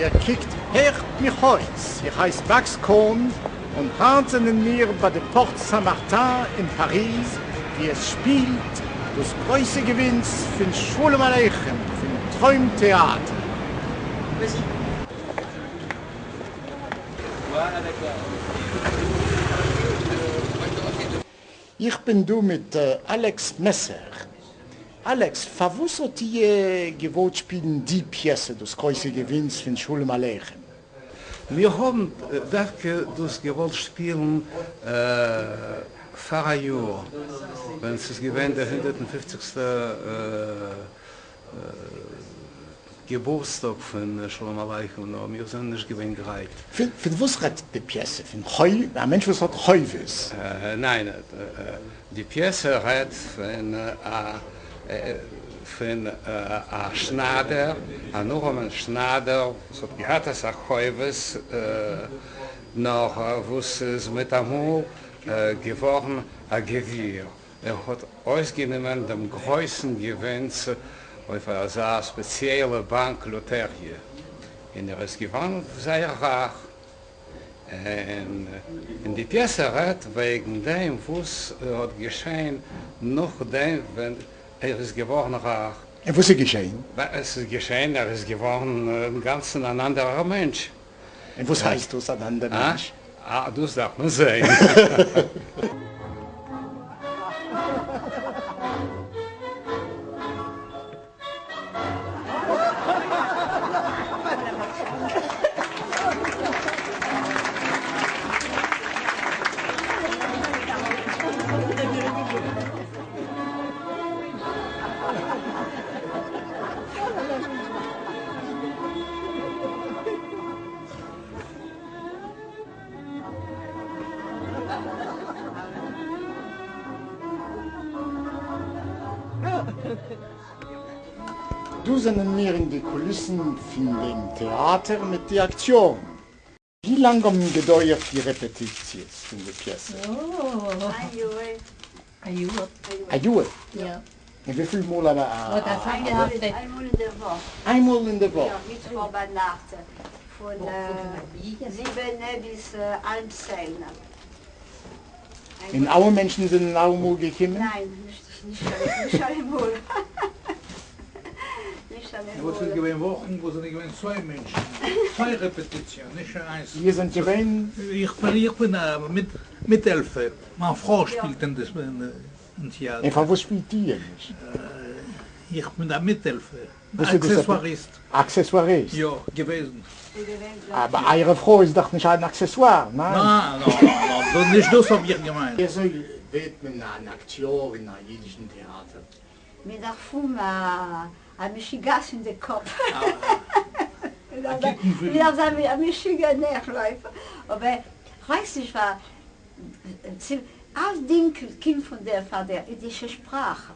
איר קוקט הערט מיך אויס, איך הייס מאקס קאהן און היינט זענען מיר ביי די פארט סאן מארטין אין פאריז וואו עס שפילט דאס גרויסע געווינס פון שלום עליכם פון טרוים טעאטער. איך בין דא מיט אלעקס מעסער. אלעקס, פארוואס האט איר געוואלט שפילן די פיעסע דאס גרויסע געווינס פון שלום עליכם? מיר האבן דווקא דאס געוואלט שפילן פאר א יאר, ווען ס'איז געווען דער הונדערט און פופציגסטע געבורטסטאג פון שלום עליכם, נאר מיר זענען נישט געווען גרייט. פון וואס רעדט די פיעסע? פון א מענטש וואס האט חובות? ניין, די פיעסע רעדט פון א פון א שניידער, אן ארעמען שניידער וואס האט געהאט אסאך חובות, נאר וואס איז מיטאמאל געווארן א גביר. ער האט אויסגענומען דעם גרויסן געווינס אויף אזא ספעציעלע באנק לאטעריע, און ער איז געווארן זייער רייך. און די פיעסע רעדט וועגן דעם וואס האט געשען נאכדעם ווען ער איז געווארן רייך. און וואס איז געשען? עס איז געשען, ער איז געווארן אינגאנצן אן אנדערער מענטש. און וואס הייסט דאס אן אנדער מענטש? אה, דאס דארף מען זעהן. דא זענען מיר אין די קוליסן פון דעם טעאטער מיט די אקטיארן. ווי לאנג האבן געדויערט די רעפעטיציעס פון די פיעסע? א יאר. א יאר? יא. און וויפיל מאל א וואך? איינמאל אין דער וואך. איינמאל אין דער וואך. יא, מיטוואך ביינאכט פון זיבענע ביז האלב צען. און אלע מענטשן זענען אלעמאל געקומען? ניין, נישט אלעמאל. נישט אלעמאל. וואס איז געווען וואכן וואס זענען געווען צוויי מענטשן, צוויי רעפעטיציע, נישט איינס. איר זענט געווען? איך בין איך בין א מיטהעלפער, מיין פרוי שפילט אין טעאטער. און פארוואס שפילט איר נישט? איך בין א מיטהעלפער, אקסעסואריסט. אקסעסואריסט? יא, געוועזן. אבער אייערע פרוי איז דאך נישט אן אקסעסואר, ניין? ניין, ניין, נישט דאס האב איך געמיינט. ווי אזוי ווערט מען אן אקטיאר אין א אידישן טעאטער? מען דארף האבן א משוגעת אין די קאפ. א גוטן ווילן. מען דארף זיין א משוגענער לויפער. אבער כ'ווייס נישט פאר אלסדינג קומט פון דער פאר דער אידישע שפראך.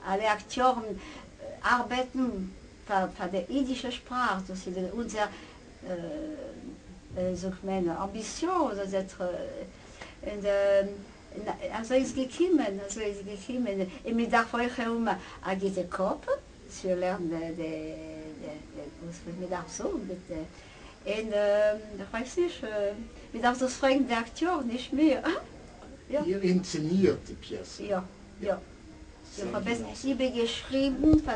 אלע אקטיארן ארבעטן פאר דער אידישע שפראך, דאס איז אונזער זאגט מען אמביציאן אדער און אזוי איז געקומען, אזוי איז געקומען, און מען דארף אויך האבן א גוטע קאפ צו לערנען די וואס מען דארף זאגן, און כ'ווייס נישט, מען דארף דאס פרעגן די אקטיארן נישט מיר. איר אינסצענירט די פיעסע? יא, יא. איך האב עס איבערגעשריבן פאר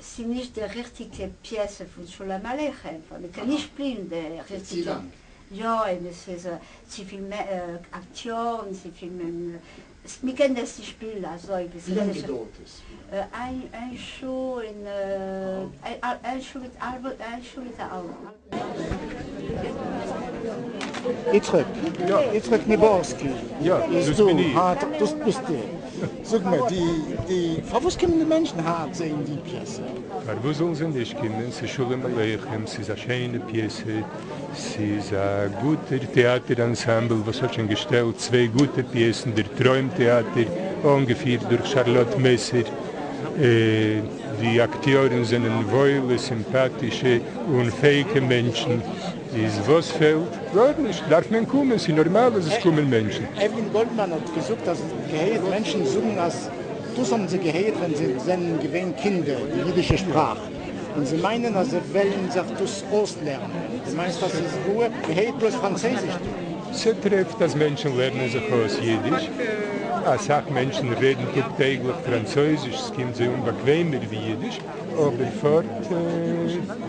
ס'איז נישט די ריכטיגע פיעסע פון שלום עליכם, פאר מ'קען נישט שפילן די ריכטיגע. יא, און עס איז צופיל אקטיארן, צופיל, מ'קען עס נישט שפילן אזוי. ווי לאנג געדויערט עס? איין שעה און איין שעה מיט האלב, איין שעה מיט א האלב. יצחק, יצחק ניבארסקי איז דא היינט, דאס ביסטו. זאג מיר, די, די, פארוואס קומען די מענטשן היינט זען די פיעסע? פארוואס זאלן זיי נישט קומען? ס'איז שלום עליכם, ס'איז א שיינע פיעסע, ס'איז א גוטער טעאטער אנסאמבל וואס האט שוין געשטעלט צוויי גוטע פיעסן, דער טרוים טעאטער, אנגעפירט דורך שארלאט מעסער, די אקטיארן זענען וואוילע, סימפאטישע און פעאיגע מענטשן, איז וואס פעלט? גארנישט, דארף מען קומען, ס'איז נארמאל אז עס קומען מענטשן. עוועלין גאלדמאן האט געזאגט אז געהערט מענטשן זאגן אז דאס האבן זיי געהערט ווען זיי זענען געווען קינדער, די אידישע שפראך. און זיי מיינען אז זיי וועלן זיך דאס אויסלערנען. דו מיינסט אז ס'איז וואר? מ'הערט בלויז פראנצויזיש דא. ס'טרעפט אז מענטשן לערנען זיך אויס אידיש. אסאך מענטשן רעדן טאג טעגליך פראנצויזיש, ס'קומט זיי אן באקוועמער ווי אידיש, אבער פארט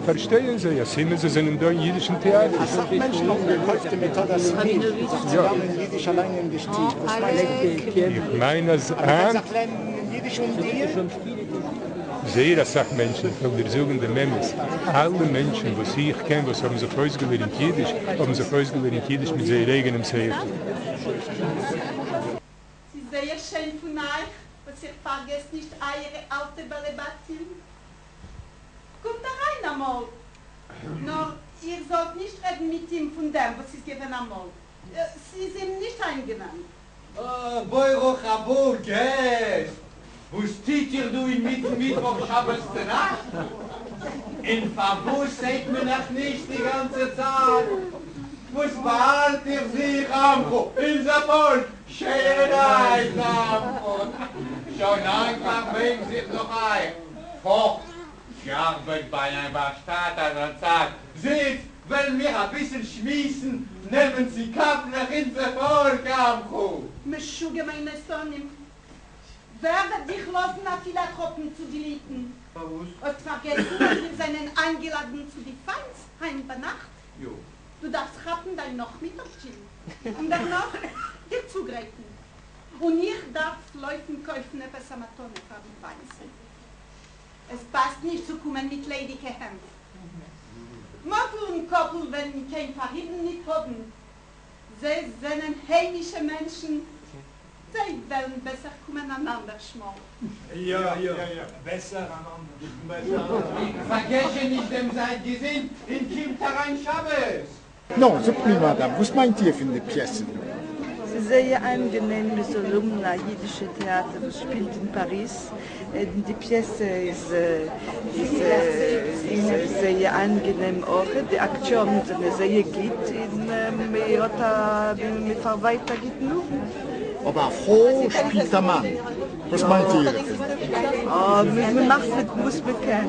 פארשטייען זיי א סימן זיי זענען דא אין אידישן טעאטער. אסאך מענטשן האבן געקויפט די מעטאד אסימיל זיך צו לערנען אידיש אליין אין די שטוב, וואס מיינסטו? איך מיין אז אז מ'קען זיך לערנען אידיש אן דיר? זייער אסאך מענטשן, איך וועל דיר זאגן דעם אמת, אלע מענטשן וואס איך קען וואס האבן זיך אויסגעלערנט אידיש, האבן זיך אויסגעלערנט אידיש מיט זייער אייגענעם שכל. ס'איז זייער שיין פון אייך וואס איר פארגעסט נישט אייערע אלטע בעלי בתים. קומט אריין אמאל. נאר איר זאלט נישט רעדן מיט אים פון דעם וואס איז געווען אמאל. ס'איז אים נישט איינגענעם. אה, ברוך הבא געסט! וואס טוט איר דא אינמיטן מיטוואך שבת צונאכט? און פארוואס זעט מען אייך נישט די גאנצע צייט? וואס באהאלט איר זיך עמך אונזער פאלק שערערייט עמך שוין איינפאך בענק זיך נאך אייך פארט געארבעט ביי איין ווארשטאט אזא צייט זיצט וועלן מיר אביסל שמועסן נעמען צו קאפלעך אונזער פאלק עמך. משוגע מיינע שונאים ווער וועט דיך לאזן אפילו א טראפן צו די ליפן? פארוואס? האסט פארגעסן אז מיר זענען איינגעלאדן צו די פיינס היינט ביינאכט? יא. דו דארפסט כאפן דיין נאכמיטאג טשין און דערנאך דיר צוגרייטן, און איך דארף לויפן קויפן עפעס א מתנה פאר די פיינס. עס פאסט נישט צו קומען מיט ליידיגע הענט. מאטל און קאפל וועלן קיין פאראיבל ניט האבן, זיי זענען היימישע מענטשן, זיי וועלן בעסער קומען אן אנדערש מאל. יא יא יא, בעסער אן אנדערש מאל. פארגעסט זשע נישט דעם זייט געזונט און קומט אריין שבת. נו, זאגט מיר מאדאם, וואס מיינט איר פון די פיעסע דא? ס'איז זייער איינגענעם מען זאל האבן א אידישע טעאטער וואס שפילט אין פאריז, און די פיעסע איז איז זייער איינגענעם אויך, די אקטיארן זענען זייער גוט און מען האט א מען פארוויילט א גוטן אוונט. אבער א פרוי שפילט א מאן, וואס מיינט איר דערפון? אה, מען מאכט מיט וואס מען קען.